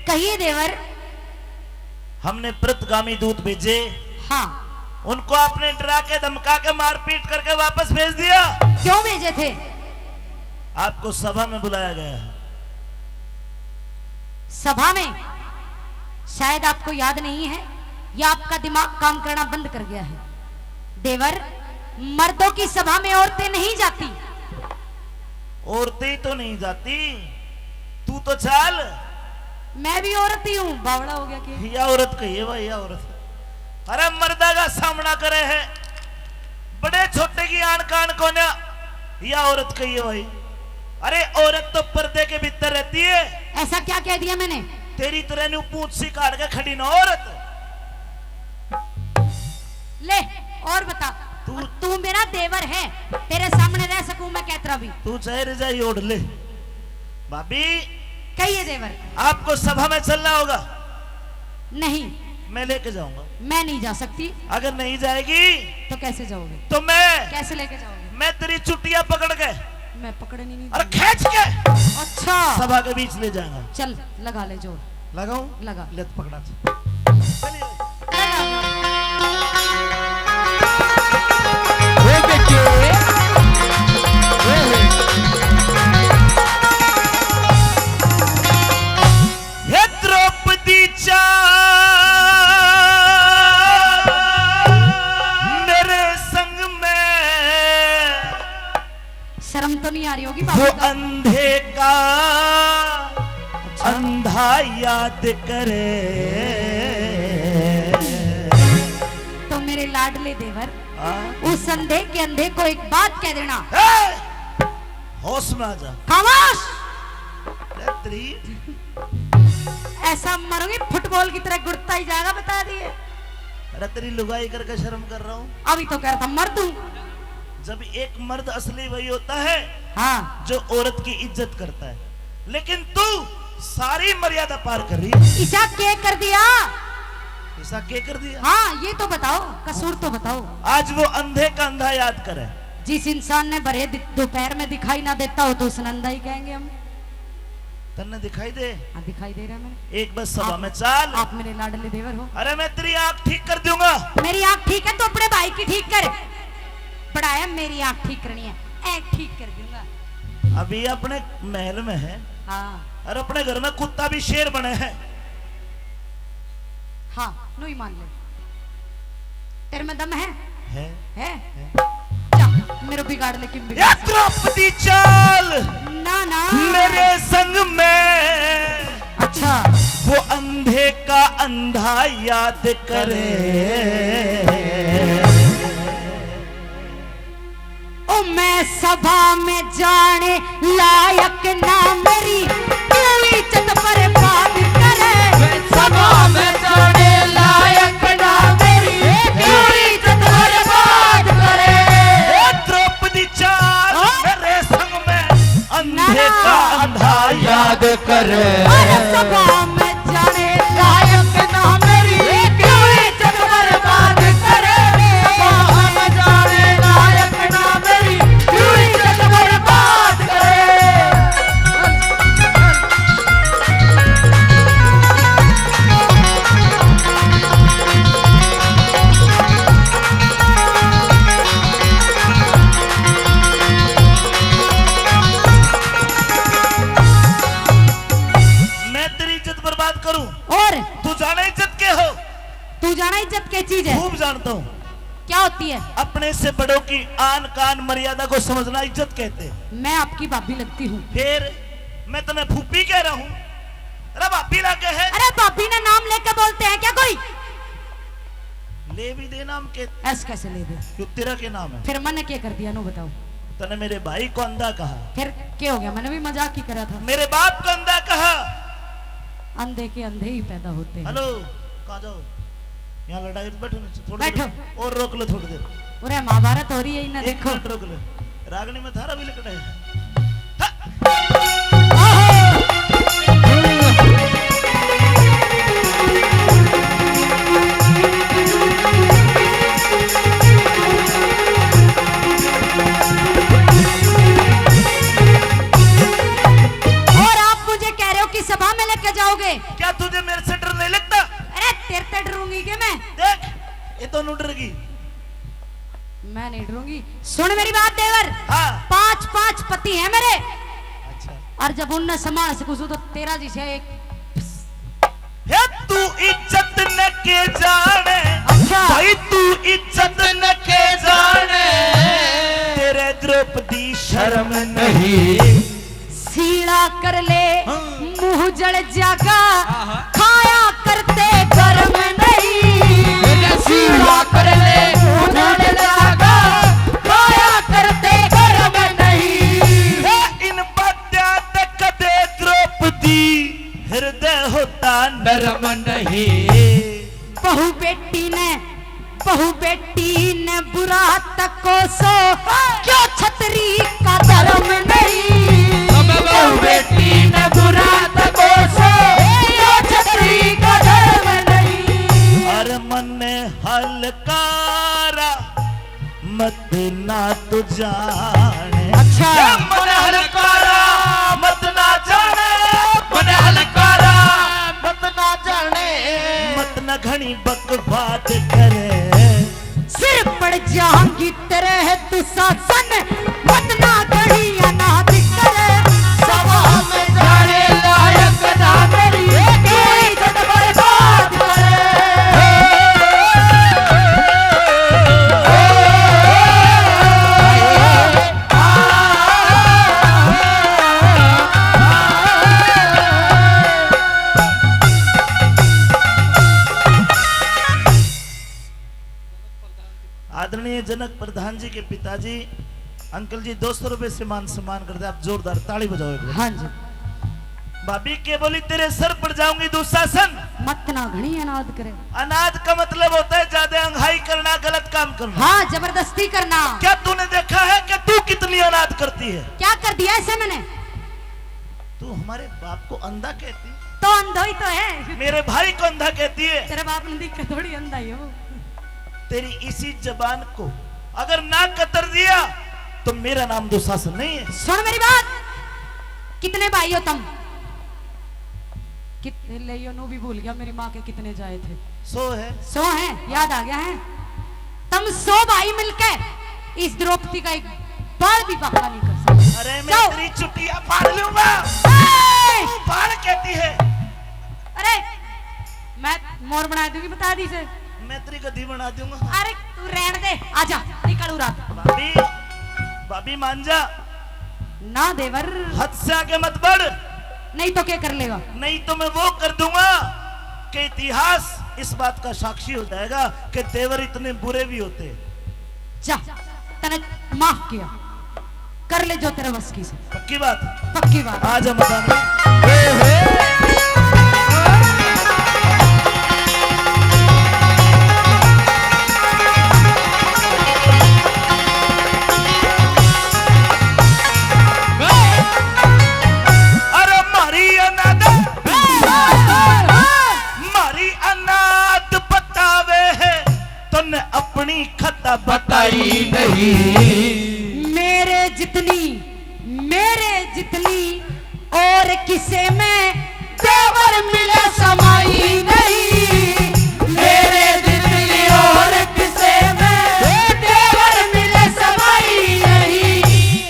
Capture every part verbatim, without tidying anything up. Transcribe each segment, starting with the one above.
कहिए देवर। हमने प्रतिगामी दूत भेजे। हाँ। उनको आपने डरा के, धमका के, मारपीट करके वापस भेज दिया। क्यों भेजे थे? आपको सभा में बुलाया गया है। सभा में? शायद आपको याद नहीं है या आपका दिमाग काम करना बंद कर गया है। देवर, मर्दों की सभा में औरतें नहीं जाती। औरतें ही तो नहीं जाती, तू तो चल। मैं भी औरत ही हूँ। बावड़ा हो गया क्या? या औरत कहिए भाई, या औरत। अरे मर्दा का सामना करे है, बड़े छोटे की आन कान कोन्या, या औरत कहिए भाई। अरे औरत तो पर्दे के भीतर रहती है। ऐसा क्या कह दिया मैंने? तेरी तरह न्यू पूंछ सी काट के खड़ी ना औरत। ले, और बता। तू और तू मेरा देवर है, तेरे सामने रह सकूं मैं कैतरा भी। तू चाहे रजाई ओढ़ ले। भाभी, कहिए देवर। आपको सभा में चलना होगा। नहीं। मैं लेके जाऊंगा। मैं नहीं जा सकती। अगर नहीं जाएगी तो कैसे जाओगे? तो मैं कैसे लेके जाओगे? मैं तेरी चुटिया पकड़ के मैं पकड़नी नहीं और दूंगी। खींच के अच्छा। सभा के बीच ले जाऊंगा। चल, लगा ले जोर। लगाऊं? लगा। ले तो पकड़ा। चलिए। ओ बेटे। ओ हे। हे द्रौपदी चाल मेरे संग में। शर्म तो नहीं आ रही होगी वो बाबू का? अंधे का अच्छा। अंधा याद करे। तो मेरे लाडले देवर, हाँ? उस अंधे के अंधे को एक बात कह देना। ए! होश में आ जा। खामोश! अरे तेरी। ऐसा मरूंगी फुटबॉल की तरह गुड़ता ही जाएगा, बता दिए। अरे तेरी लुगाई करके शर्म कर रहा हूँ। अभी तो कह रहा था मर दूं। जब एक मर्द असली वही होता है हाँ। जो औरत की इज्जत करता है, लेकिन तू सारी मर्यादा पार कर रही है। ईसा के कर दिया? ईसा के कर दिया? हाँ, ये तो बताओ, कसूर तो बताओ। आज वो अंधे का अंधा याद करे। जिस इंसान ने भरे दि-, दोपहर में दिखाई ना देता हो तो उसने अंधा ही कहेंगे हम। तन्ने दिखाई दे? हाँ, दिखाई दे रहा है मैंने। एक बार सभा आप, में चाल। आप मेरे लाडले देवर हो। अरे मैं तेरी आंख ठीक कर दूंगा। मेरी आंख ठीक है तो अपने भाई की ठीक कर। पढ़ाया मेरी आंख ठीक करनी है, ऐ ठीक कर दूंगा। अभी अपने महल में है। हाँ। और अपने घर में कुत्ता भी शेर बने है। हाँ, नू ही मान ले। तेरे में दम है? है। है? है। जा, मेरा बिगाड़ ले, किम या बिगाड़ से। द्रौपदी चाल ना, ना। मेरे संग में। अच्छा। वो अंधे का अंधा याद करे। ओ मैं सभा में जाने लायक ना मेरी, क्यों इज्जत बर्बाद करे। सभा में जाने लायक ना मेरी, क्यों इज्जत बर्बाद करे। ए द्रौपदी चाल हाँ? मेरे संग में, अंधे ना, ना। का अंधा याद करे। अरे सभा में जाने लायक ना मेरी, क्यों इज्जत बर्बाद करे। सभा में जाने लायक ना मेरी, क्यों इज्जत बर्बाद करे। मैं तेरी इज्जत बर्बाद करूं? और? तू जाने इज्जत के हो? तू जाना इज्जत क्या चीज है? खूब जानता हूँ। क्या होती है? अपने से बड़ों की आन कान मर्यादा को समझना इज्जत कहते हैं। मैं आपकी भाभी लगती हूँ। फिर मैं तुम्हें फूफी कह रहा हूँ। अरे भाभी लागे है। अरे भाभी ना नाम लेके बोलते हैं क्या कोई? ले भी दे नाम के। ऐस कैसे ले दे? क्यों, तेरा क्या नाम है? फिर मैंने क्या कर दिया, नो बताओ। तने मेरे भाई को अंधा कहा। फिर क्या हो गया? मैंने भी मजाक ही करा था। मेरे बाप को अंधा कहा। अंधे के अंधे ही पैदा होते हैं। हेलो, कहाँ जाओ? यहाँ लड़ाई में बैठो ना, थोड़ी बैठो। देर और रोक लो, थोड़ी देर। अरे महाभारत हो रही है, इन्हें एक देखो। मिनट रोक लो। रागनी में थारा भी लिखना है। और आप मुझे कह रहे हो कि सभा में लेके जाओगे। क्या तुझे मेरे से डर नहीं लगता? अरे, तेरे से डरूंगी क्या मैं? देख, ये तो डर गई। मैं नहीं डरूंगी। सुन मेरी बात देवर। हाँ। पांच पांच पति हैं मेरे। अच्छा। और जब उनने संभाल सकूं तो तेरा जिसे एक हे तू इज्जत न के जाने, अच्छा। भाई तू इज्जत न के जाने, तेरे द्रौपदी शर्म नहीं। सीला कर ले, हाँ। मुंह जल जागा, आहा। खाया करते गरम नहीं। सीला कर ले, मुंह जल जागा, खाया करते गरम नहीं। हे इन बात्यां ते कदे द्रौपदी हृदय होता नरम नहीं। बहू बेटी ने, बहू बेटी ने बुरा तको सो, क्यों छतरी का धर्म नहीं। अब बहू बेटी ने बुरा तको सो, क्यों छतरी का धर्म नहीं। अरे मन हलकारा मत ना तू जाने। अच्छा। ए मन हलकारा मत ना जाने, मन हलकारा मत ना जाने, मत ना घणी बकवाद करे। सिर पड़ जाऊंगी तेरे है दुशासन, मत ना घणी अनाद करे। सभा में जाने लायक ना मेरी, कोई जद बर्बाद करे। आदरणीय जनक प्रधान जी के पिताजी, अंकल जी, दो सौ रुपए से मान सम्मान करते, आप जोरदार ताली बजाओ एक बार। हाँ जी। भाभी के बोली, तेरे सर पड़ जाऊंगी दुशासन। मत ना घणी अनाद करे। अनाद का मतलब होता है ज्यादा अंघाई करना, गलत काम करना। हाँ, जबरदस्ती करना। क्या तूने देखा है कि तू कितनी अनाद करती है? क्या कर दिया ऐसे मैंने? तू हमारे बाप को अंधा कहती है? तो अंधा ही तो है। मेरे भाई को अंधा कहती है? तेरे बाप ने दिखे थोड़ी अंधा ही है वो। तेरी इसी जबान को अगर ना कतर दिया तो मेरा नाम दुशासन नहीं है। सुन मेरी बात, कितने भाई हो तुम? कितने ले यो नू भी भूल गया, मेरी माँ के कितने जाए थे? सौ है। सौ है, याद आ गया है। तुम सौ भाई मिलके इस द्रौपदी का एक बाल भी बांका नहीं कर सकते। अरे मैं जाओ। तेरी चुटिया फाड़ लूंगा। ए! तू बाल कहती है। अरे मैं मोर बना दूंगी, बता दी से। मैं तेरी गधी बना दूंगा। अरे तू रहन दे, आजा, निकल उरा। भाभी, भाभी मान जा। ना देवर। हद से आगे मत बढ़। नहीं तो क्या कर लेगा? नहीं तो मैं वो कर दूंगा कि इतिहास इस बात का साक्षी हो जाएगा कि देवर इतने बुरे भी होते हैं। जा, तने माफ किया, कर ले जो तेरे बस की से। पक्की बात? पक्की बात। आ जा मदान में। अरे मारी अनाद, मारी अनाद बतावे है, तन्ने अपनी खता बताई नहीं। मेरे जितनी, मेरे जितनी और किसे में देवर मिले समाई नहीं। मेरे जितनी और किसे में देवर मिले समाई नहीं।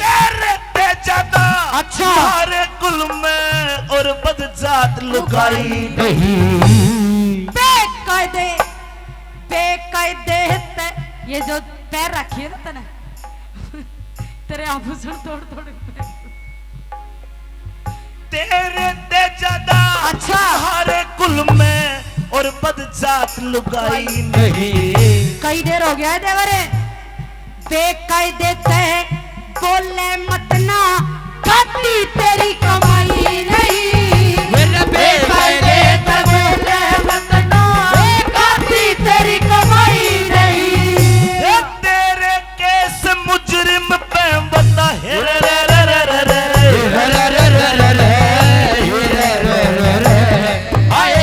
तेरे ते ज्यादा अच्छा। हमारे कुल में और बदजात लुगाई नहीं। बेकायदे, बेकायदे ते ये जो पैर रखी है ना तने, तेरे आभूषण तोड़ तोड़ के। तेरे ते ज्यादा अच्छा। हमारे कुल में और बदजात लुगाई नहीं। कई देर हो गया है देवरे, बेकायदे ते बोले मत ना, खाती तेरी कमाई नहीं। मेरे बेकायदे ते बोले मत ना, खाती तेरी कमाई नहीं। ए तेरे केस मुजरिम पे बता है। हाय।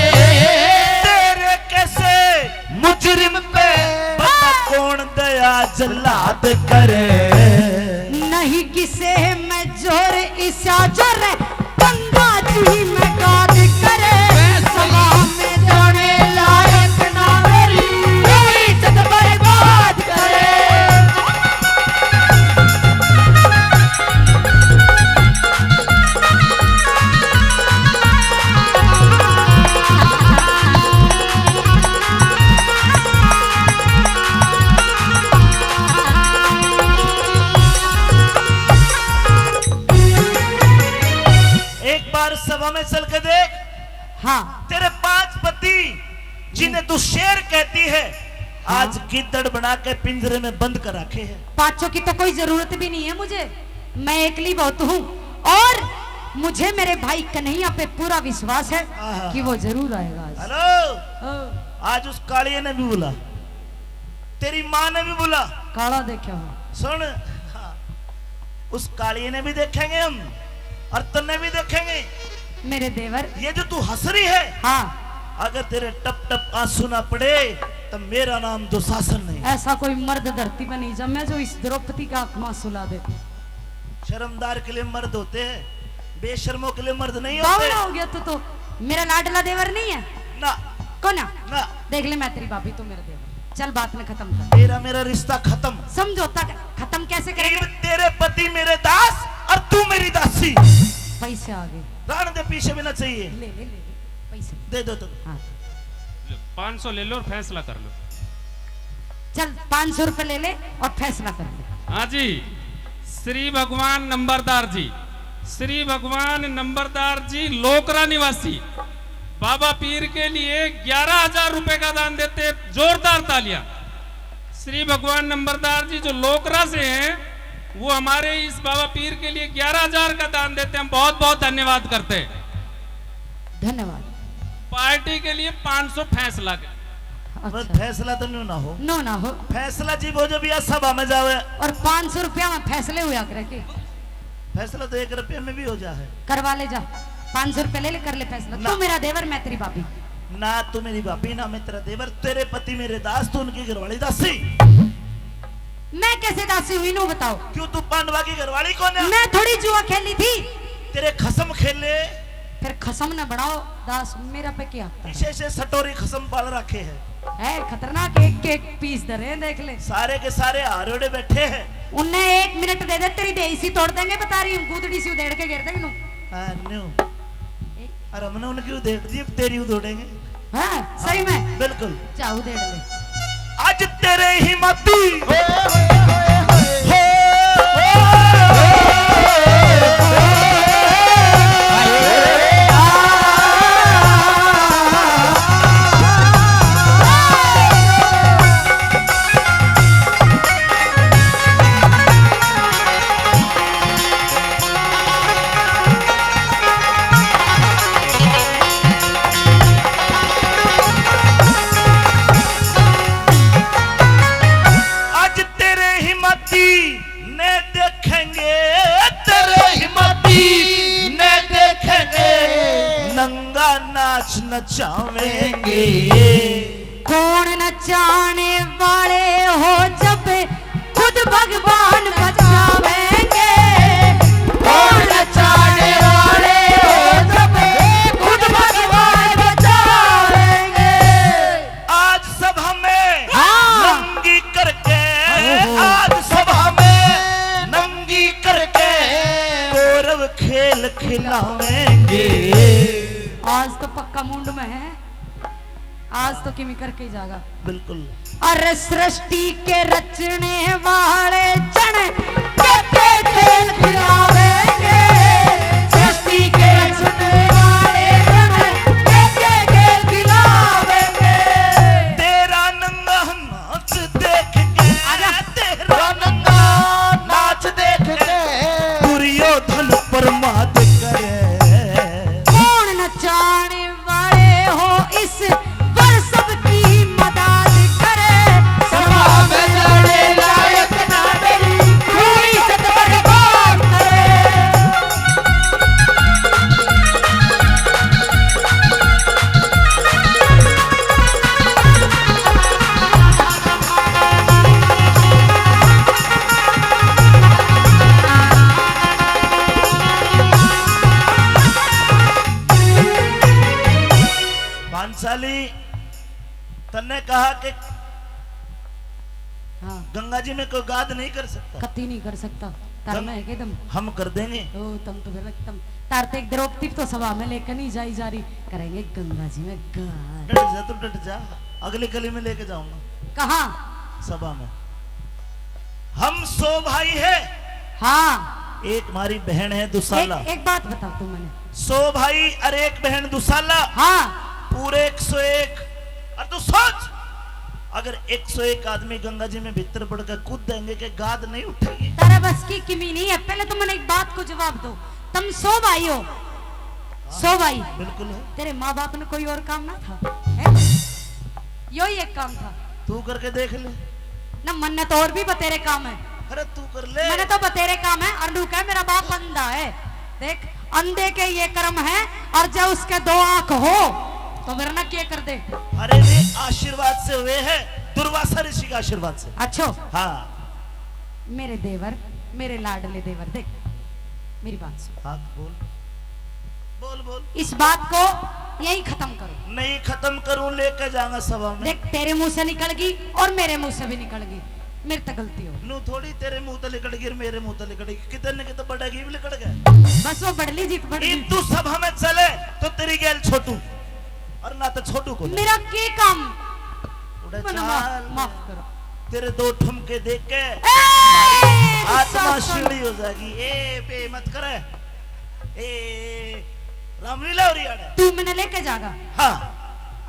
तेरे कैसे मुजरिम पे बता कौन दया जल्लाद करे। नहीं किसे में जोर इसा जोर, पंगा हाँ। तेरे पांच पति, जिन्हें तू शेर कहती है, हाँ। आज गिद्दड़ बना के पिंजरे में बंद कर रखे हैं। पांचों की तो कोई जरूरत भी नहीं है मुझे, मैं एकली बहुत हूँ। और मुझे मेरे भाई कन्हैया पे पूरा विश्वास है आहा। कि वो जरूर आएगा आज। हेलो, ओ। आज उस कालिए ने भी बुला, तेरी माँ ने भी बुला। काला देखा हो। सुन, हाँ, उस कालिए ने भी देखेंगे हम और तन्ने भी देखेंगे। मेरे देवर। ये जो तू हंस रही है, हाँ। अगर तेरे टप टप आंसू ना पड़े तो मेरा नाम दुशासन नहीं। ऐसा कोई मर्द धरती पर नहीं जमे जो इस द्रौपदी का आंख में आंसू ला दे। शर्मदार के लिए मर्द होते हैं, बेशर्मों के लिए मर्द नहीं होते। बावला हो गया तू तो। मेरा लाडला देवर नहीं है ना। कौन है? ना। देख ले, मैं तेरी भाभी, तू मेरा देवर। चल, बात ने खत्म कर। तेरा मेरा रिश्ता खत्म। समझौता ख-, खत्म कैसे करेंगे? तेरे पति मेरे दास और तू मेरी दासी। पैसे आ गए। राण दे पीछे भी ना चाहिए। ले ले, ले ले, पैसे। दे दो तो। हाँ। लो, पाँच सौ ले लो और फैसला कर लो। चल, पाँच सौ रुपए ले ले और फैसला कर ले। हाँ जी, श्री भगवान नंबरदार जी, श्री भगवान नंबरदार जी, लोकरा निवासी, बाबा पीर के लिए ग्यारह हजार रुपए का दान देते, जोरदार तालियां। श्री भगवान नंबरदार जी जो लोकरा से हैं, वो हमारे इस बाबा पीर के लिए ग्यारह हजार का दान देते हैं, हम बहुत बहुत धन्यवाद करते हैं। धन्यवाद। पार्टी के लिए पाँच सौ फैसला के। अच्छा। बस फैसला तो न्यू ना हो। नो ना हो। फैसला जी वो जब यह सभा में जावे। और पाँच सौ रुपया में फैसले हुआ करे के? फैसला तो एक रुपये में भी हो जा है। करवा ले जा, पाँच सौ रुपया ले ले, कर ले फैसला। ना। तू मेरा देवर, मैं तेरी भाभी। ना तू मेरी भाभी, ना मैं तेरा देवर, तेरे पति मेरे दास, तू उनकी घरवाली दासी। मैं कैसे दासी हुई, नू बताओ। क्यों, तू पांडवा की घरवाली कौन है? मैं थोड़ी जुआ खेली थी। तेरे खसम खेले। फिर खसम न बनाओ दास, मेरा पे क्या हक है? इसे, इसे सटोरी खसम पाल रखे है। है खतरनाक, एक के एक पीस धरे हैं, देख ले। सारे के सारे हारोड़े बैठे हैं। उन्हें एक मिनट दे दे, तेरी देसी तोड़ देंगे, बता रही हूँ, गूदड़ी सी उधेड़ के गिर देंगे नू। हाँ, न्यू। ए- और हमने उनकी उधेड़ दी, अब तेरी उधेड़ेंगे। हाँ, सही में। बिल्कुल। चाहू दे ले। आज तेरे ही मती। आज तेरे ही मती ने देखेंगे, तेरे ही मती ने देखेंगे, नंगा नाच नचावेंगे। कौन नचाने वाले हो जब खुद भगवान बचावेंगे। कौन नचाने वाले हो जब खुद भगवान बचावेंगे। आज सभा में हाँ। नंगी करके, ओहो। आज सभा में नंगी करके कौरव खेल खिलावेंगे। आज तो पक्का मूड में है। आज तो किमी करके ही जागा। बिल्कुल। अरे सृष्टि के रचने वाले जन के खेल खिलावेंगे। सृष्टि के रचने वाले जन के खेल खिलावेंगे। तेरा नंगा नाच देख के, अरे। तेरा नंगा नाच देख के दुर्योधन प्रमाद करे। कौन नचाने वाले हो इस बार सबकी मदद करे। सभा में लड़े लायक ना मेरी, पूरी इज्जत बर्बाद करे। पांचाली, तन्ने कहा कि हाँ। गंगा जी में कोई गाद नहीं कर सकता। कती नहीं कर सकता। तार गंग-, में है के दम। हम कर देंगे। ओ, तम तो फिर तम, तार ते एक द्रौपदी तो सभा में लेकर नहीं जाई जा रही, करेंगे गंगा जी में गाद। डट जा, तू डट जा, अगली गली में लेके जाऊंगा। कहाँ? सभा में। हम सौ भाई है। हाँ। एक हमारी बहन है दुशाला। एक, एक बात बता तू मैंने, सौ भाई और एक बहन दुसाला। हाँ। पूरे एक सौ एक। और तू सोच, अगर एक सौ एक आदमी गंगा जी में भीतर पड़ के कूद देंगे, के गाद नहीं उठेगी? तारा बस की किमी नहीं है। पहले तुम मैंने एक बात को जवाब दो, तुम सौ भाई हो, सौ भाई। बिल्कुल है। तेरे माँ बाप ने कोई और काम ना था, है? यो ही एक काम था। तू करके देख ले। ना, मन्ने तो और भी बतेरे काम है। अरे तू कर ले। मैंने तो बतेरे काम है। और नू कह, मेरा बाप अंधा है। देख, अंधे के ये कर्म है, और जब उसके दो आंख हो, तो मेरा ना क्या कर दे। अरे वे आशीर्वाद से हुए हैं, दुर्वासा ऋषि के आशीर्वाद से। अच्छो। हाँ। मेरे देवर, मेरे लाडले देवर, देख, मेरी बात सुन। हाँ, बोल। बोल, बोल। इस बात को यहीं खत्म करो। नहीं खत्म करूं, लेके जाऊंगा सभा में। देख, तेरे मुंह से निकल गई और मेरे मुंह से भी निकल गई, मेरे तो गलती हो। नू थोड़ी तेरे मुंह तो निकल गई और मेरे मुंह तो निकल गई, कितने के तो बड़ा गीब निकल गया। बस वो बढ़ ली जीत बढ़ गई। तू सभा में चले तो तेरी गैल छोटू, और ना तो छोटू को। मेरा के काम? उड़ा मना माफ, चाल। माफ करो। तेरे दो ठुमके देख के ए, आत्मा गुस्सा सीढ़ी हो जाएगी। ए, बे मत करे। ए, रामलीला हो रही है। तू मैंने लेके जागा। हाँ।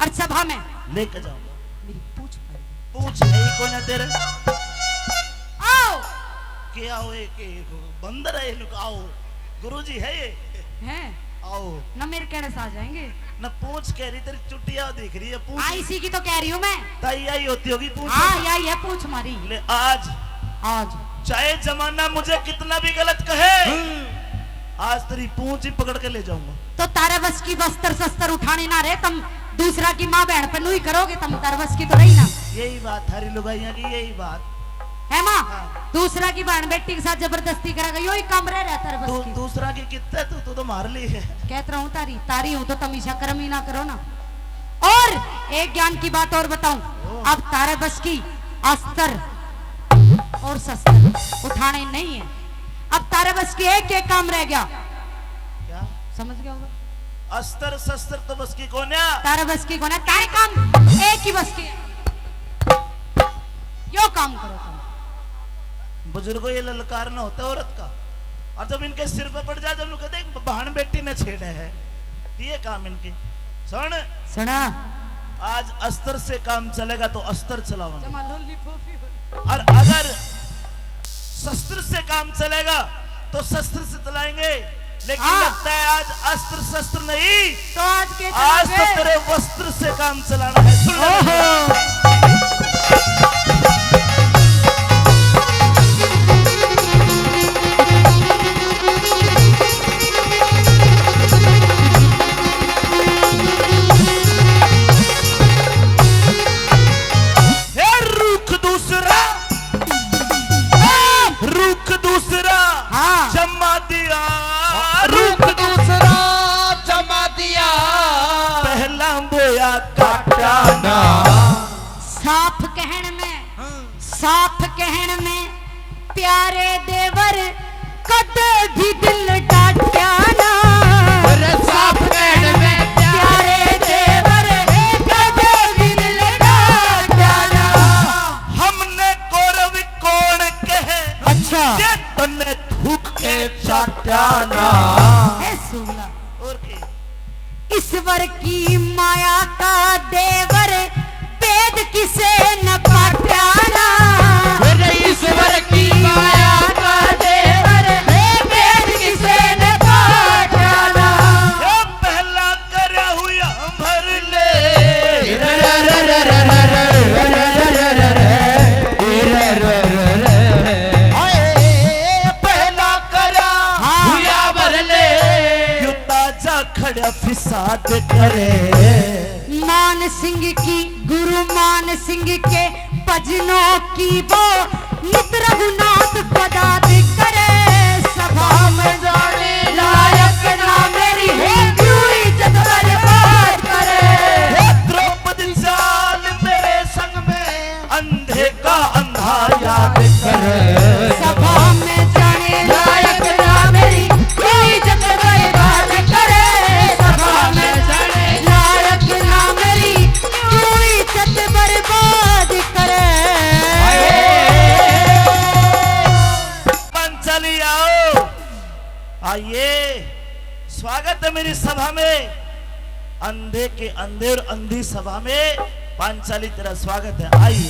और सभा में लेके जाऊंगा। मेरी पूछ पड़ी। पूछ है ही कोई ना तेरे। आओ। क्या हो, एक, एक बंदर है, इनको आओ। गुरुजी है ये। हैं? आओ। ना मेरे कहने से आ जाएंगे। ना पूछ कह रही, तेरी चुटिया दिख रही है, पूछ। हाँ, इसी की तो कह रही हूँ मैं। ताई आई होती होगी, पूछ। हाँ, यही है पूछ मारी। ले आज। आज। चाहे जमाना मुझे कितना भी गलत कहे, हम्म। आज तेरी पूंछ ही पकड़ के ले जाऊंगा। तो तारे बस की बस्तर शस्त्र उठाने ना रहे, तुम दूसरा की माँ बहन पे नू ही करोगे, तुम तारे बस की तो रही ना। यही बात, थारी लुगाइयाँ की यही बात। है माँ? हाँ। दूसरा की बहन बेटी के साथ जबरदस्ती करेगा, यो ही काम रह रहा तारे बस दू-, की। दूसरा की कितने तू, तू तो मार ली है। कहत रहा हूँ तारी, तारी हूँ तो तमीशा कर्म ही ना करो ना। और एक ज्ञान की बात और बताऊं, ओ। अब तारे बस की अस्त्र और शस्त्र उठाने नहीं है। अब तारे बस की एक, एक काम रह गया। क्या? समझ गया होगा। अस्त्र शस्त्र तो बस की कोन्या। तारे बस की कोन्या, तारे काम एक ही बस की। यो काम करो तुम। बुजुर्गों, ये ललकारना होता है औरत का। और जब इनके सिर पे पड़ जाए, जब लोग कहते हैं, "बहन बेटी ने छेड़े है", तो ये काम इनके। सुन। सुना। आज अस्त्र से काम चलेगा तो अस्त्र चलाओ। जमा lollipop ही हो। और अगर शस्त्र से काम चलेगा तो शस्त्र से चलाएंगे, लेकिन हाँ। लगता है आज अस्त्र शस्त्र नहीं, तो आज के आज तो चलाएंगे। तेरे वस्त्र से काम चलाना है। सुन ले। ओहो। हे रुख दूसरा, रुख दूसरा हाँ। जमा दिया, रुख दूसरा जमा दिया, पहला बोया काटा ना। साफ कहण में, हाँ। साफ कहण में प्यारे देवर कदे भी दिल डांट्या ना। अरे साफ कहण में प्यारे देवर कदे भी दिल डांट्या ना। हमने कौरव कौन कहे, अच्छा। जे तन्ने थूक के चाट्या ना। हे सुगला। और के? ईश्वर की माया का देवर भेद किसे न पाट्या ना। अरे ईश्वर की माया का देवर भेद किसे न पाट्या ना। ये पहला करया हुआ भर ले। हाय, पहला करा हाँ। हुआ भर ले। यू ताजा खड़ा फिसाद करे। मान सिंह की, गुरु मान सिंह के भजनों की वो नित रघुनाथ पदाद करे। सभा में जाने लायक ना मेरी हिंदू इज्जत बर्बाद करे। हे द्रौपदी चाल मेरे संग में, अंधे का अंधा याद कर। सभा में जाने लायक ना मेरी, कोई इज्जत बर्बाद करे। सभा में जाने लायक ना मेरी, कोई इज्जत बर्बाद करे। हाय। पांचाली आओ। आ अंधे के अंधे और अंधी सभा में पांचाली, तेरा स्वागत है, आइए।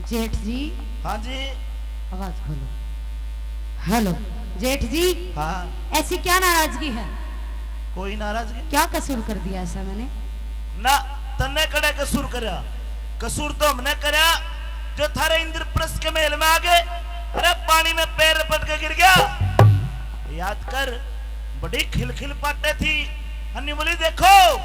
जेठ जी। हाँ जी। आवाज खोलो। हेलो। जेठ जी। हाँ। ऐसी क्या नाराजगी है? कोई नाराजगी। क्या कसूर कर दिया ऐसा मैंने? ना, तन्ने कड़े कसूर करया। कसूर तो हमने करया, जो थारे इंद्रप्रस्थ के महल में आ गए। अरे, पानी में पैर रपट के गिर गया। याद कर, बड़ी खिलखिल पाटे थी। हन्नी बोली, "देखो,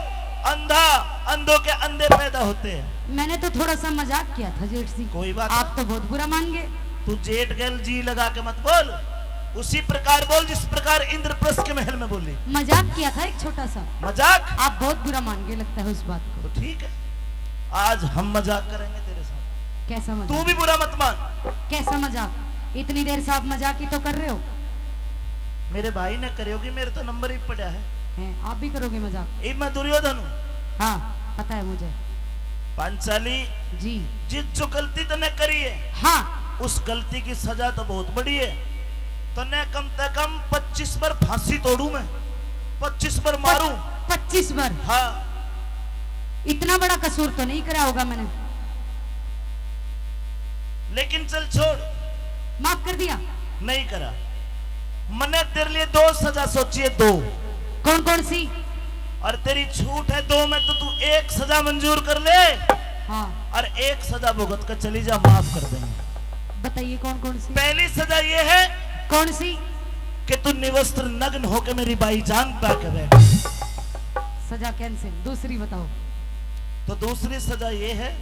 अंधा, अंधों के अंधे पैदा होते हैं।" मैंने तो थोड़ा सा मजाक किया था जेठ जी। कोई बात आप नहीं। तो बहुत बुरा मान गए। तू जेठ गैल जी लगा के मत बोल, उसी प्रकार बोल जिस प्रकार इंद्रप्रस्थ के महल में बोली। मजाक किया था एक छोटा सा। मजाक? आप बहुत बुरा मान गए लगता है उस बात को। तो ठीक है, आज हम मजाक करेंगे तेरे साथ। कैसा मजाक? तू भी बुरा मत मान। कैसा मजाक? इतनी देर से आप मजाक ही तो कर रहे हो। मेरे भाई ने करियोगी, मेरे तो नंबर ही पड़ा है। हैं, आप भी करोगे मजाक? ये मैं दुर्योधन हूँ। हाँ, पता है मुझे। पांचाली जी। जिस जो गलती तने करी है, हाँ। उस गलती की सजा तो बहुत बड़ी है। तने कम से कम पच्चीस बार फांसी तोड़ू मैं, पच्चीस बार मारू। पच्चीस बार? हाँ। इतना बड़ा कसूर तो नहीं करा होगा मैंने। लेकिन चल छोड़। माफ कर दिया? नहीं करा। मैंने तेरे लिए दो सजा सोची है, दो। कौन कौन सी? और तेरी छूट है दो में, तो तू एक सजा मंजूर कर ले। हाँ। और एक सजा भुगत कर चली जा, माफ कर देंगे। बताइए कौन कौन सी? पहली सजा ये है। कौन सी? कि तू निवस्त्र नग्न होकर मेरी बाई जान पे आके बैठ। सजा कैंसिल। दूसरी बताओ। तो दूसरी सजा ये है,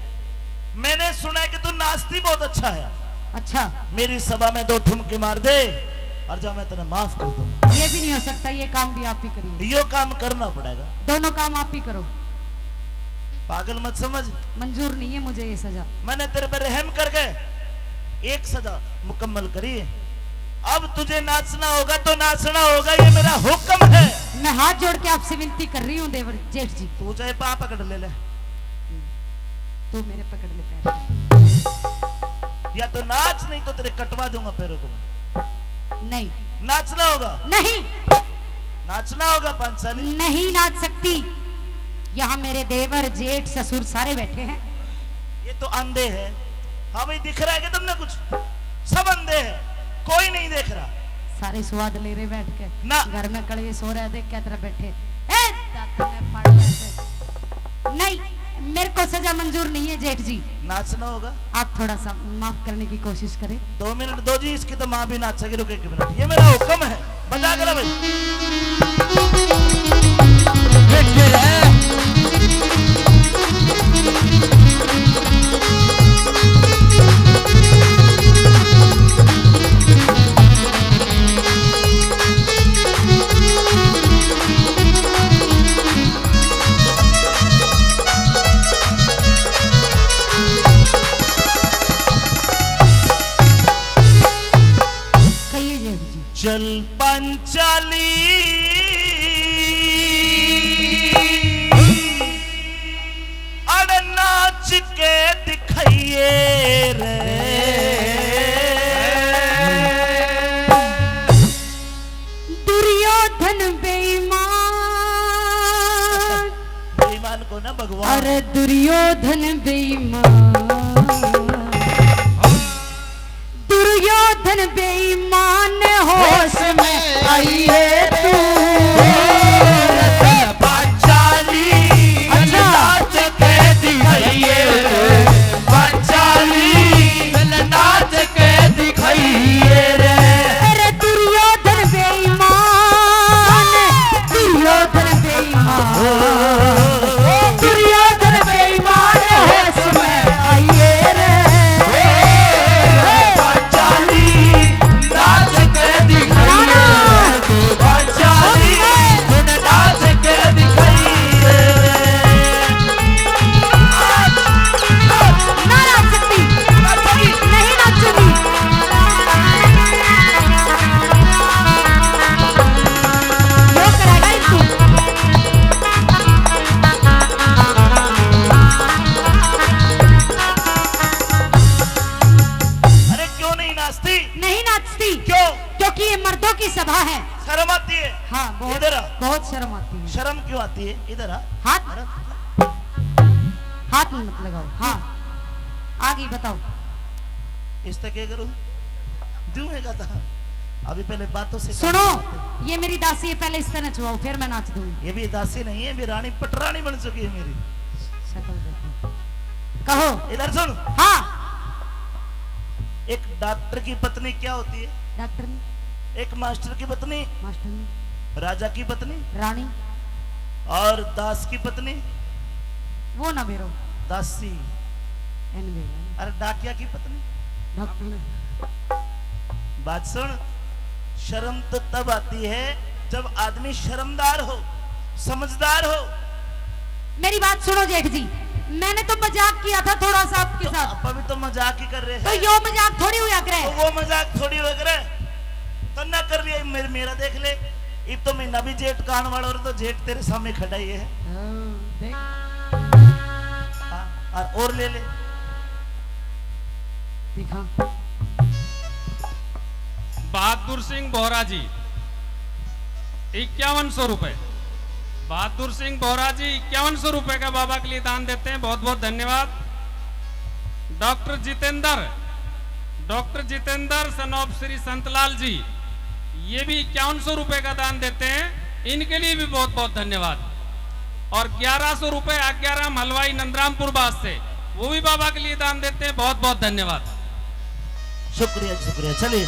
मैंने सुना है कि तू नाचती बहुत अच्छा है। अच्छा। मेरी सभा में दो ठुमके मार दे और जा, मैं तने माफ कर दूं। ये भी नहीं हो सकता, ये काम भी आप ही करिए। यो काम करना पड़ेगा। दोनों काम आप ही करो। पागल मत समझ। मंजूर नहीं है मुझे ये सजा। मैंने तेरे पे रहम करके एक सजा मुकम्मल करी है। अब तुझे नाचना होगा तो नाचना होगा, ये मेरा हुक्म है। मैं हाथ जोड़ के आपसे विनती कर रही हूँ देवर जेठ जी। तू चाहे पाँव पकड़ ले ले, तू मेरे पकड़ ले पैर। या तो नाच, नहीं तो तेरे कटवा दूंगा पैरों को। नहीं। नाचना होगा। नहीं। नाचना होगा पांचाली। नहीं नाच सकती। यहाँ मेरे देवर, जेठ, ससुर सारे बैठे हैं। ये तो अंधे हैं। हाँ भाई, दिख रहा है क्या तुमने कुछ? सब अंधे हैं, कोई नहीं देख रहा। सारे स्वाद ले रहे बैठ के। ना। घर में कड़वे सो रहे, देख क्या तरह बैठे। ए, दांत में फाड़ रहे थे। नहीं, मेरे को सजा मंजूर नहीं है जेठ जी। नाचना होगा। आप थोड़ा सा माफ करने की कोशिश करें। दो मिनट दो जी, इसकी तो माँ भी नाचेगी। रुक एक मिनट, ये मेरा हुक्म है। बजा के ला भाई। कहिए जेठ जी। चल पंचाली, अड़ नाच के दिखाइए रे। दुर्योधन बेईमान। बेईमान को ना भगवान। अरे दुर्योधन बेईमान। दुर्योधन बेईमान, होश में आइए तू। पांचाली, अच्छा। नाच के दिखाइए रे। पांचाली, नाच के दिखाइए रे। अरे दुर्योधन बेईमान, दुर्योधन बेईमान, दुर्योधन बेईमान, होश में आइए रे। पांचाली, नाच के दिखाइए। शर्म क्यों आती है? इधर आ। हाथ, अरे, हाथ में मत लगाओ। हाँ, आगे बताओ। इस तक क्या करूँ? दूंगा था। अभी पहले बातों से सुनो, काम करते हैं। ये मेरी दासी है, पहले इससे नचवाओ, फिर मैं नाच दूंगी। ये भी दासी नहीं है, भी रानी पटरानी बन चुकी है मेरी। शक्ल देखो। कहो। इधर सुन। हाँ। एक डॉक्टर की पत्नी क्या होती है? डॉक्टर नहीं। एक मास्टर की पत्नी? मास्टर नहीं। राजा की पत्नी? रानी। और दास की पत्नी? वो ना मेरो। दासी। एन मेरो। अरे, डाकिया की पत्नी? डॉक्टर नहीं। बात सुन, शर्म तो तब आती है जब आदमी शर्मदार हो, समझदार हो। मेरी बात सुनो जेठ जी, मैंने तो मजाक किया था थोड़ा सा आपके तो साथ। आपा भी तो मजाक ही कर रहे तो हैं। यो मजाक थोड़ी हुआ करे। तो वो मजाक थोड़ी हुआ करे। तो ना कर लिया, मेर-, मेरा देख ले। इब तो महीना भी जेठ का आने वाला और तो जेठ तेरे सामने खड़ा ही है। हाँ, देख। हाँ, और, और ले ले। दिखा। बहादुर सिंह बोहरा जी, इक्यावन सौ रुपए। बहादुर सिंह बोहरा जी इक्यावन सौ रुपए का बाबा के लिए दान देते हैं, बहुत बहुत धन्यवाद। डॉक्टर जितेंद्र, डॉक्टर जितेंद्र son of श्री संतलाल जी, ये भी इक्यावन सौ रुपए का दान देते हैं, इनके लिए भी बहुत बहुत धन्यवाद। और ग्यारह सौ रुपए आज्ञाराम हलवाई नंदरामपुर बास से, वो भी बाबा के लिए दान देते हैं, बहुत बहुत धन्यवाद। शुक्रिया, शुक्रिया। चलिए।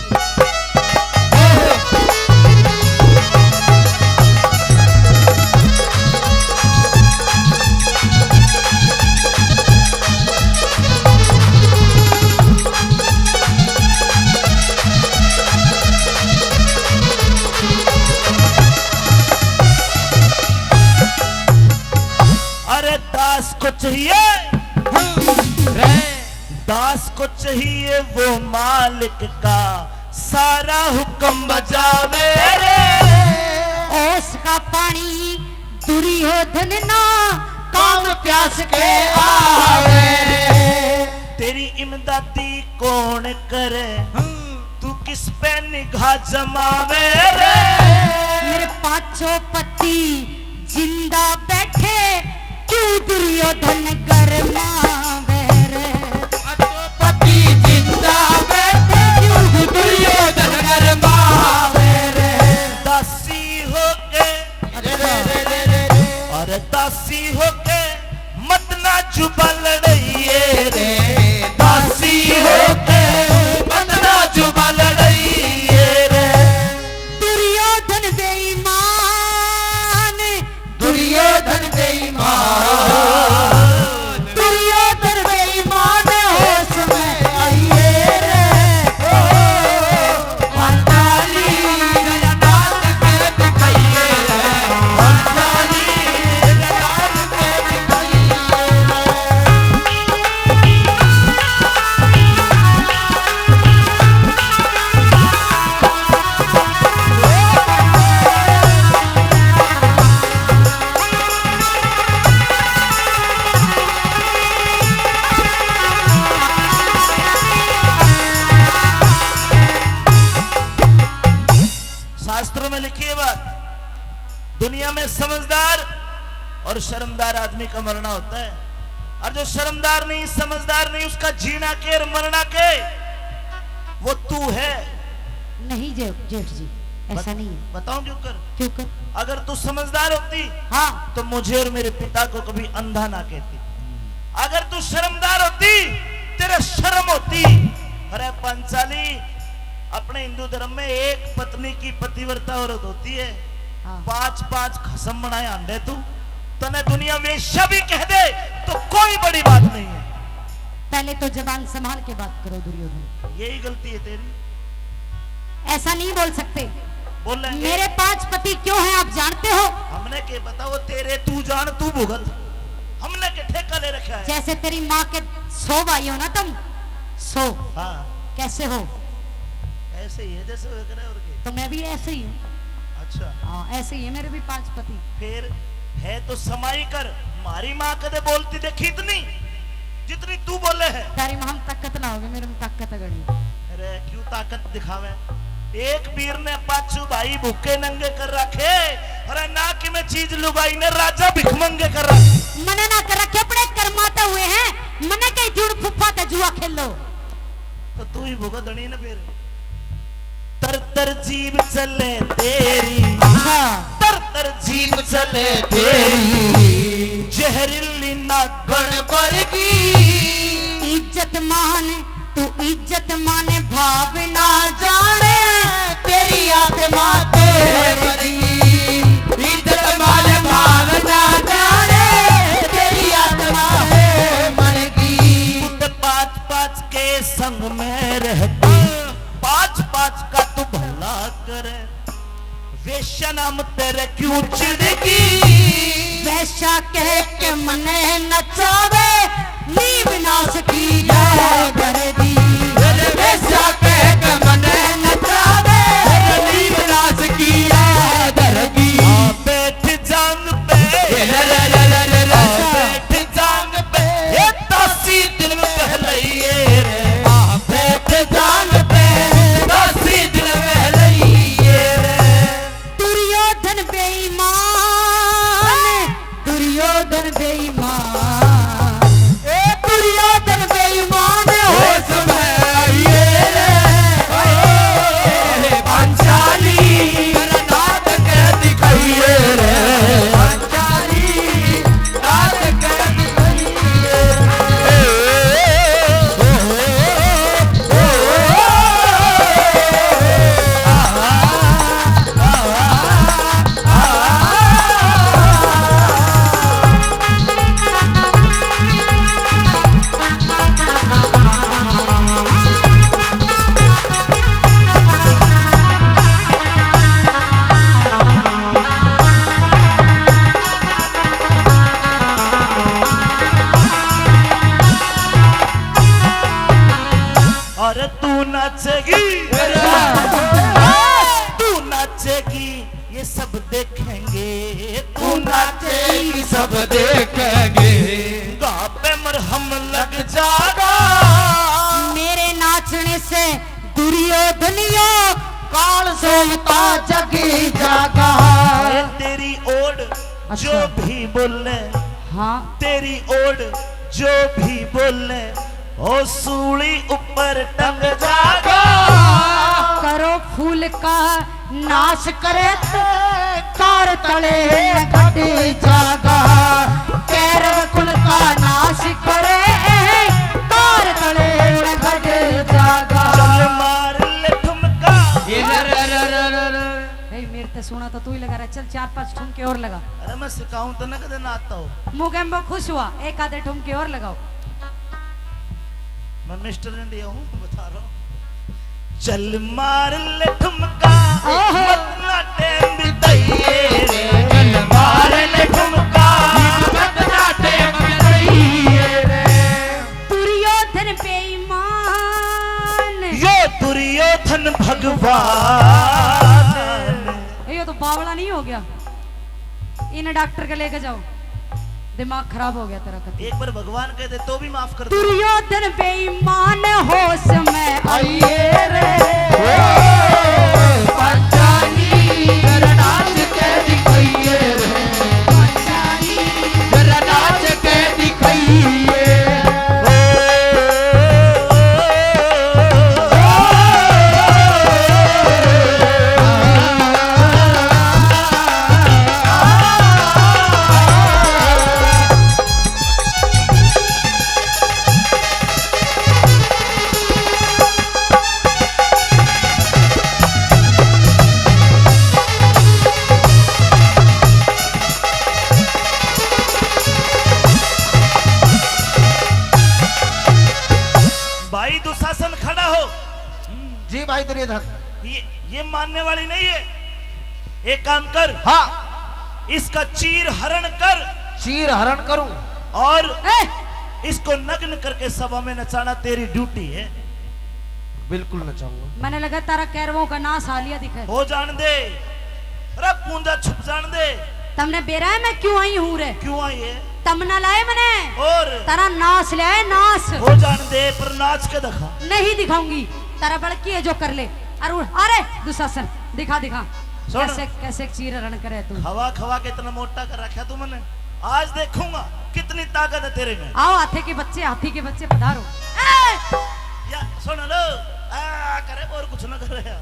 अरे दास को चाहिए, दास को चाहिए वो मालिक का सारा हुक्म बजावे रे। ओस का पानी दुर्योधन ना काम प्यास के आवे रे। तेरी इमदादी कौन करे, तू किस पे निगाह जमावे रे। मेरे पाछो पति जिंदा बैठे, क्यों दुर्योधन गरमावे रे। पाछो पति जिंदा बैठे, क्यों दुर्योधन गरमावे रे। दासी होके, अरे रे रे रे रे रे। अरे दासी होके मत ना जुबा लड़ाइए रे, दासी होके मत ना जुबा लड़ाइए रे। दुर्योधन बेईमान, दुर्योधन बेईमान, दुर्योधन बेईमान होश में आइए रे। ओ, शास्त्रों में लिखी है बात, दुनिया में समझदार और शर्मदार आदमी का मरना होता है, और जो शर्मदार नहीं, समझदार नहीं, उसका जीना के और मरना के, वो तू है। नहीं जे-, जेठ जी, ऐसा बत-, नहीं है। बताऊं क्यों कर? क्यों कर? अगर तू समझदार होती, हाँ। तो मुझे और मेरे पिता को कभी अंधा ना कहती। अगर तू शर्मदार होती, तेरे शर्म होती। अरे पंचाली, अपने हिंदू धर्म में एक पत्नी की पतिव्रता औरत होती है, हाँ। पांच पांच खसम बनाए आंदे तू। तने दुनिया वेश्या भी कह दे तो कोई बड़ी बात नहीं है। पहले तो जबान संभाल के बात करो दुर्योधन। यही गलती है तेरी। ऐसा नहीं बोल सकते। बोलेंगे। मेरे पांच पति क्यों हैं आप जानते हो? हमने के पता, वो तेरे, तू जान तू भुगत। हमने के ठेका ले रखा है? जैसे तेरी माँ के सौ भाई हो ना तुम, सौ। हाँ। कैसे हो? ऐसे ही है जैसे वो करे और के। तो मैं भी ऐसे ही हूँ। अच्छा। हाँ, ऐसे ही है मेरे भी पांच पति। फिर है तो समाई कर, मारी माँ कदे बोलती देखी इतनी जितनी तू बोले है। तेरी माँ में ताकत ना होगी, मेरे में ताकत है घणी। अरे क्यों ताकत दिखावे? एक पीर ने पाछू भाई भूखे नंगे कर रखे, अरे ना कि मैं चीज लुगाई ने राजा भिखमंगे कर रखे। मने ना कर रखे, अपने कर्मा तो हुए हैं, मने कई जुड़ फुफ्फा ते जुआ खेलो। तो तू ही भुगतनी ना फिर। तर तर जीभ चले तेरी, हाँ। तर तर जीभ चले तेरी, जहरीली नागण वर्गी। इज्जत मान, तू इज्जत मान, भाव ना जाने, तेरी आत्मा तो है मरगी। इज्जत मान, भाव ना जाने, तेरी आत्मा है मरगी। पाँच पाँच के संग में रहती, पाँच पाँच का तू भला करे। वेश्या नाम तेरे क्यों चिढ़गी? वेश्या कह के मने नचावे, नीम नाश की जय कर दी। अरे वेश्या कह के मने नचावे, अरे नीम नाश की जय कर दी। आ बैठ जांग पे, अरे बैठ जांग पे, ये तासी दिल में बहलइए रे। आ बैठ जांग पे, तासी दिल में बहलइए रे। दुर्योधन बेईमान, दुर्योधन बेईमान, ए दुर्योधन बेईमान, होश में आइए रे, ओ, ए पांचाली, दांत के दिखाइए रे, पांचाली, दांत के दिखाइए रे। अरे तू नाचेगी, तू नाचेगी, ये सब देखेंगे। तू नाचेगी, सब देखेंगे। घा पे मरहम लग जागा। मेरे नाचने से दुर्योधनियो काल सोता जग जागा। ए, तेरी ओड़ जो अच्छा। भी बोले, हाँ। तेरी ओड़ जो भी बोले, ओ सूली ऊपर टंग जागा। करो फूल का नाश करे ते कार तले घट जागा। कैरव कुल का नाश करे कार तले घट जागा। चल मार ले ठुमका। ए, मेरे ते सुना तो तू ही लगा रहा। चल चार पांच ठुमके और लगा। अरे मैं सिखाऊं तो ना कदे ना आता हो। मुगेम्बो खुश हुआ, एक आधे ठुमके और लगाओ। मैं मिस्टर इंडिया हूँ, बता रहा हूँ। चल मार ले ठुमका, ओहो। मत ना टाइम बिताइए रे। चल मार ले ठुमका, मत ना टाइम बिताइए रे। दुर्योधन बेईमान। यो दुर्योधन भगवान। ए, यो तो बावला नहीं हो गया? इन्हें डॉक्टर के लेके जाओ, दिमाग खराब हो गया तेरा कति। एक बार भगवान कह दे तो भी माफ कर दे। दुर्योधन बेईमान होश में आइए रे। ओ, पंचाली, तेरा नाच के दिखाइए रे। पंचाली, तेरा नाच के दिखाइए। भाई दुशासन खड़ा हो। जी भाई दुर्योधन। ये, ये मानने वाली नहीं है। एक काम कर। हाँ। इसका चीर हरण कर। चीर हरण करूं। और ए! इसको नग्न करके सभा में नचाना तेरी ड्यूटी है। बिल्कुल नचाऊंगा। मैंने लगा तारा कैरवों का नाश हालिया दिखे। हो जान दे। अरे पूंजा छुप जान दे। तमने बेरा है मैं क्यों आई हूँ रे? क्यों आई है? तमना लाए मने। और? तारा नाश ले आए, नाश। हो जान दे, पर नाच के दिखा। नहीं दिखाऊंगी। तारा बड़की है जो कर ले। अरे उड़, अरे दुशासन, दिखा, दिखा। सुन। कैसे, कैसे चीर हरण करे तू। खवा खवा के इतना मोटा कर रखा तू मन्ने। आज देखूंगा कितनी ताकत है तेरे में। आओ हाथी के बच्चे, हाथी के बच्चे पधारो। ए! या सुन लो। आ करे और कुछ ना करे। या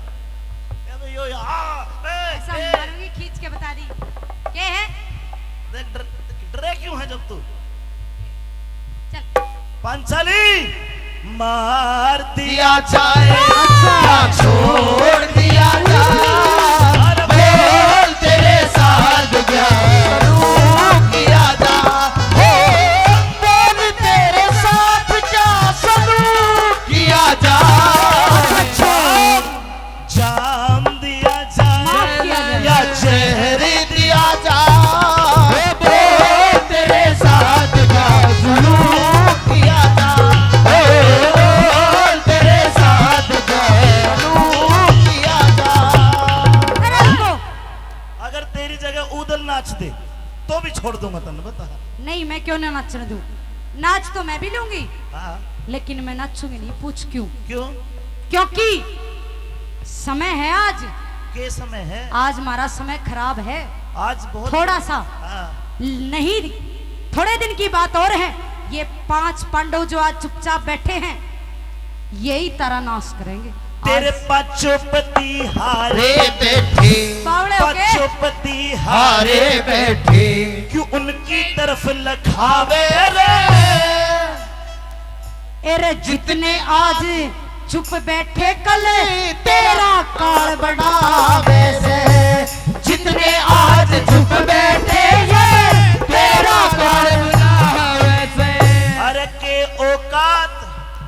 भाई यो या। ए, ऐसा ए। मारूंगी खींच के, बता दी। क्या है? देख डर, डरे क्यों है जब तू? चल। पांचाली, मार दिया जाए अच्छा। या छोड़ दिया जाए। अरे बोल तेरे साथ क्या सलूक किया जाए। हो, बोल तेरे साथ क्या सलूक किया जाए। अच्छा। जान दिया जाए माफ किया जाए। या जहर दिया जाए। ओ तेरे साथ क्या जुलूम किया जाए। ओ तेरे साथ क्या जुलूम किया जाए। अरे रुको। अगर तेरी जगह उदल नाच दे तो भी छोड़ दूंगा तन्ने, बता। नहीं, मैं क्यों ना नाचने दूं? नाच तो मैं भी लूंगी, हाँ। लेकिन मैं नाचूंगी नहीं। पूछ क्यों? क्यों? क्योंकि समय है आज। के समय है? आज हमारा समय खराब है। आज बहुत थोड़ा सा। हाँ। नहीं, थोड़े दिन की बात और है। ये पांच पांडव जो आज चुपचाप बैठे हैं, यही तारा नाश करेंगे। तेरे आज पांचों पति हारे बैठे, बावड़े हो गए। पांचों पति हारे बैठे, क्यों उनकी तरफ लखावे रे। ए रे जितने आज चुप बैठे कल तेरा काल बनावे से, जितने आज चुप बैठे ये तेरा काल बनावे से। अरे के औकात,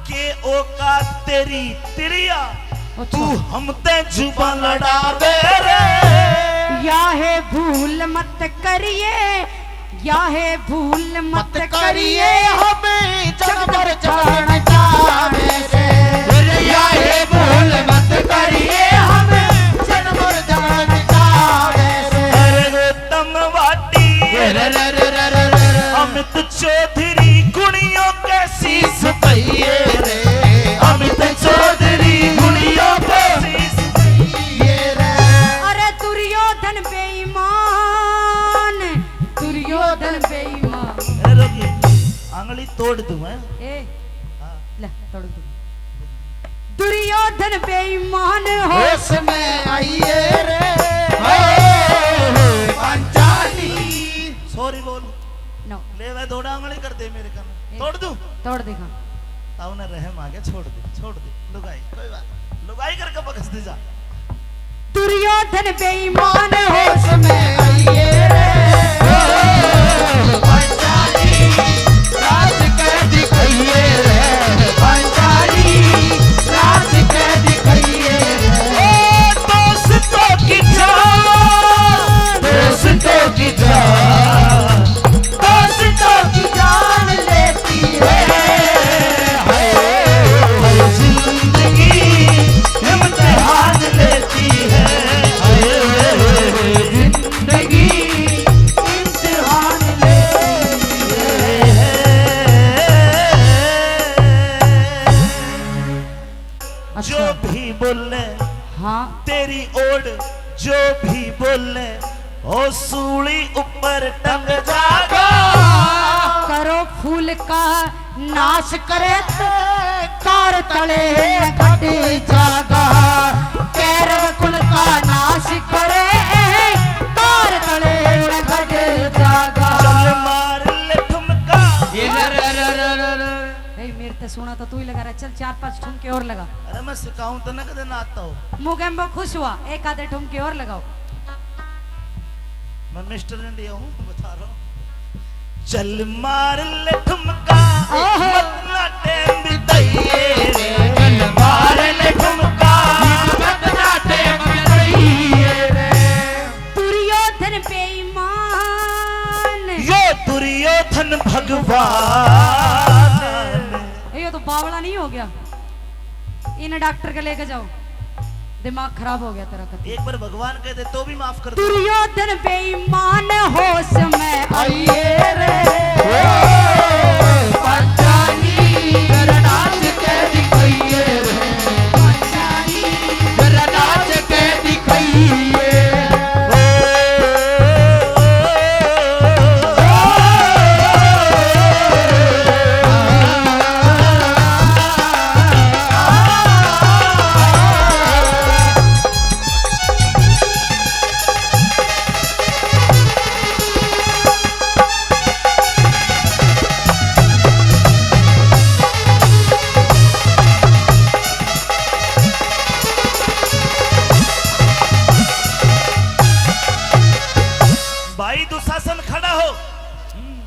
के औकात तेरी तिरिया, अच्छा। तू हम ते जुबान लड़ावे रे। या है भूल मत करिए, या है भूल मत मत करिए, करिए हमें जगबर जान जावे से। या है भूल मत करिए, हमें जगबर जान जावे से। अरे गौतम वाटी, अरे रे रे रे रे रे। अमित चौधरी गुणियों के शीश पइए रे। अमित चौधरी गुणियों के शीश पइए रे। अरे दुर्योधन बेईमान, दुर्योधन बेईमान। ए, रुकिए, आंगली तोड़ दूं मैं। ए, हाँ। ले, तोड़ दूं। दुर्योधन बेईमान हो। होश में आइए रे, हो, पांचाली। सॉरी बोल। नो। ले वे दो आंगली कर दे मेरे कन। ए, तोड़ दूं? तोड़ दे, हाँ। ताऊ ने रहम आ गया, छोड़ दे, छोड़ दे। लुगाई, कोई बात नहीं। लुगाई करके बख्श दे जा। दुर्योधन बेईमान होश में आइए रे। ओ, पांचाली, राज कर दिखाइए रे। पांचाली, राज कर दिखाइए रे। ओ, दोस्तों की जान, दोस्तों की जान, दोस्तों की जान लेती है। हाय, हाय, जिंदगी इम्तिहान लेती है। हाय, जिंदगी इम्तिहान लेती है। अच्छा। जो भी बोले हाँ। तेरी ओर, जो भी बोले ओ सूली ऊपर टंग जागा। करो फूल का नाश करे, कार तले घट जागा। कैरव कुल का नाश करे, कार तले घट जागा। चल मार ले ठुमका। ये रे रे रे रे रे रे। ए, मेरे ते सुना तो तू ही लगा रहा। चल, चार पांच ठुमके और लगा। अरे, मैं सिखाऊं तो ना कदे ना आता हो। मुगेम्बो खुश हुआ, एक आधे ठुमके और लगाओ। मैं मिस्टर इंडिया हूँ, बता रहा हूँ। चल मार ले ठुमका, ओहो। मत ना टाइम बिताइए रे। चल मार ले ठुमका, मत ना टाइम बिताइए रे। दुर्योधन बेईमान। यो दुर्योधन भगवान। ए, यो तो बावला नहीं हो गया? इन्हें डॉक्टर के लेके जाओ, दिमाग खराब हो गया तेरा कति। एक बार भगवान कह दे तो भी माफ कर दो। दुर्योधन बेईमान होश में आइए रे। ओ, पंचाली, जरा नाच के दिखाइए रे। पंचाली, जरा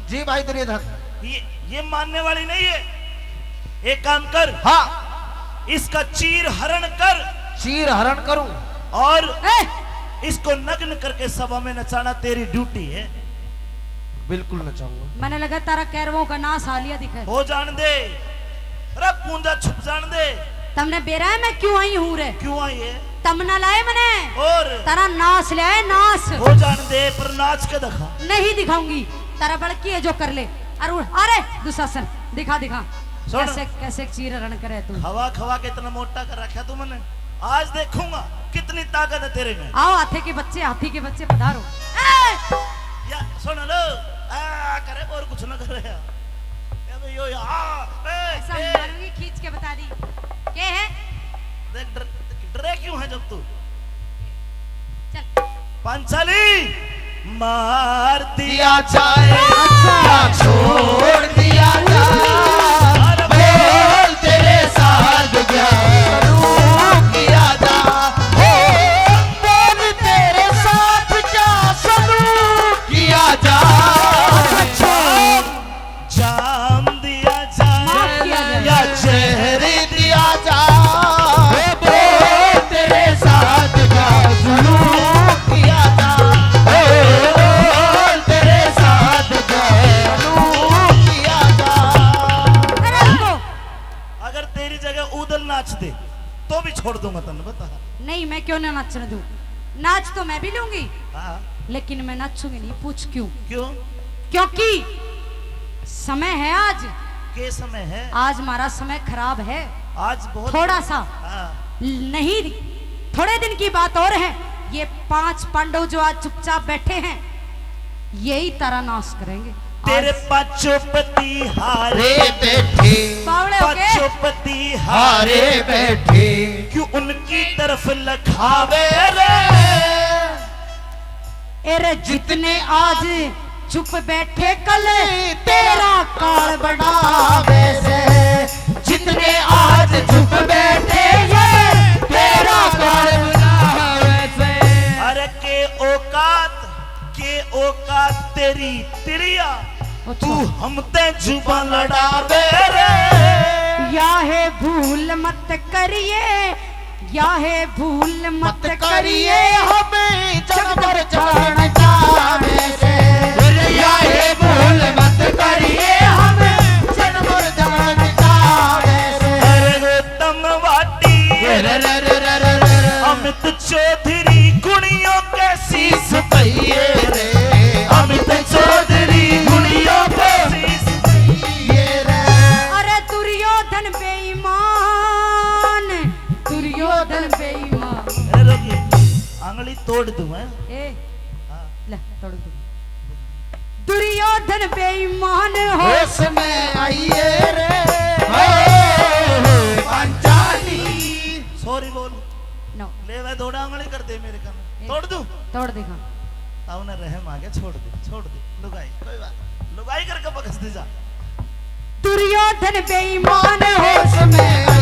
जी भाई दुर्योधन। ये, ये मानने वाली नहीं है। एक काम कर, हाँ। इसका चीर हरण कर। चीर हरण करूं? और ए! इसको नग्न करके सभा में नचाना तेरी ड्यूटी है। बिल्कुल नचाऊंगा। मैंने लगा तारा कैरवों का नाश आ लिया दिखे। हो जान दे। अरे पूंजा छुप जान दे। तमने बेरा है मैं क्यों आई हूँ रे? क्यों आई है? तम ना लाए मने। और? तारा नाश लाए, नाश। हो जान दे, पर नाच के दिखा। नहीं दिखाऊंगी। तारा बल की है जो कर ले। अरे उठ, अरे दुशासन, दिखा, दिखा। सुन। कैसे, कैसे चीर हरण करे तू। खवा खवा के इतना मोटा कर रखा तू मने। आज देखूंगा कितनी ताकत है तेरे में। आओ हाथी के बच्चे, हाथी के बच्चे पधारो। ए! या, सुन लो। आ, करे और कुछ ना करे। ए भाई, यो, या, ए, ऐसा ए। मारूंगी, खींच के बता दी। के है? देख, डर-, डरे क्यों है जब तू? चल। पांचाली, मार दिया जाए, अच्छा। छोड़ दिया जाए, बोल तेरे साथ क्या सलूक किया जाए, हो, बोल तेरे साथ क्या सलूक किया जाए। अच्छा। जाम दिया जाए, माफ किया जाए। या जहर दिया जाए, बोल तेरे साथ क्या सलूक किया जाए, बोल तेरे साथ क्या सलूक किया जाए। अरे रुको। अगर तेरी जगह ऊदल नाच दे तो भी छोड़ दूंगा तन्ने, बता। नहीं, मैं क्यों ना नाचने दूं? नाच तो मैं भी लूंगी, हाँ। लेकिन मैं नाचूंगी नहीं। पूछ क्यों? क्यों? क्योंकि समय है आज। के समय है? आज हमारा समय खराब है। आज बहुत थोड़ा सा। हाँ। नहीं, थोड़े दिन की बात और है। ये पांच पांडव जो आज चुपचाप बैठे हैं, यही तारा नाश करेंगे। तेरे आज पांचों पति हारे बैठे, बावड़े हो गए। पांचों पति हारे बैठे, क्यों उनकी तरफ लखावे रे? ए रे, जितने आज चुप बैठे कल तेरा काल बनावे से, जितने आज चुप बैठे ये तेरा काल बनावे से। अरे के औकात, के औकात तेरी तिरिया, अच्छा। तू हम ते जुबान लड़ावे रे। या है भूल मत करिए, या है भूल मत मत करिए, करिए हमें जगबर जान जाने से। या है भूल मत करिए, हमें जगबर जान जाने से। अरे गौतम वाटी, अरे रे रे रे रे रे। अमित चौधरी गुणियों के शीश पहिए रे। अमित चौधरी गुणियों के शीश पहिए रे। अरे दुर्योधन बेईमान, दुर्योधन बेईमान। ए, रुकिए, आंगली तोड़ दूं, हैं? ए, हाँ। ले, तोड़ दूं। दुर्योधन बेईमान हो। होश में आइए रे, हो, हो, पांचाली। Sorry बोल। No। ले वे, दो आंगली कर दे मेरे कन। ए, तोड़ दूं? तोड़ देगा। अब ना रहम आ गया, छोड़ दे, छोड़ दे। लुगाई, कोई बात नहीं। लुगाई करके बख्श दे जा। दुर्योधन बेईमान होश में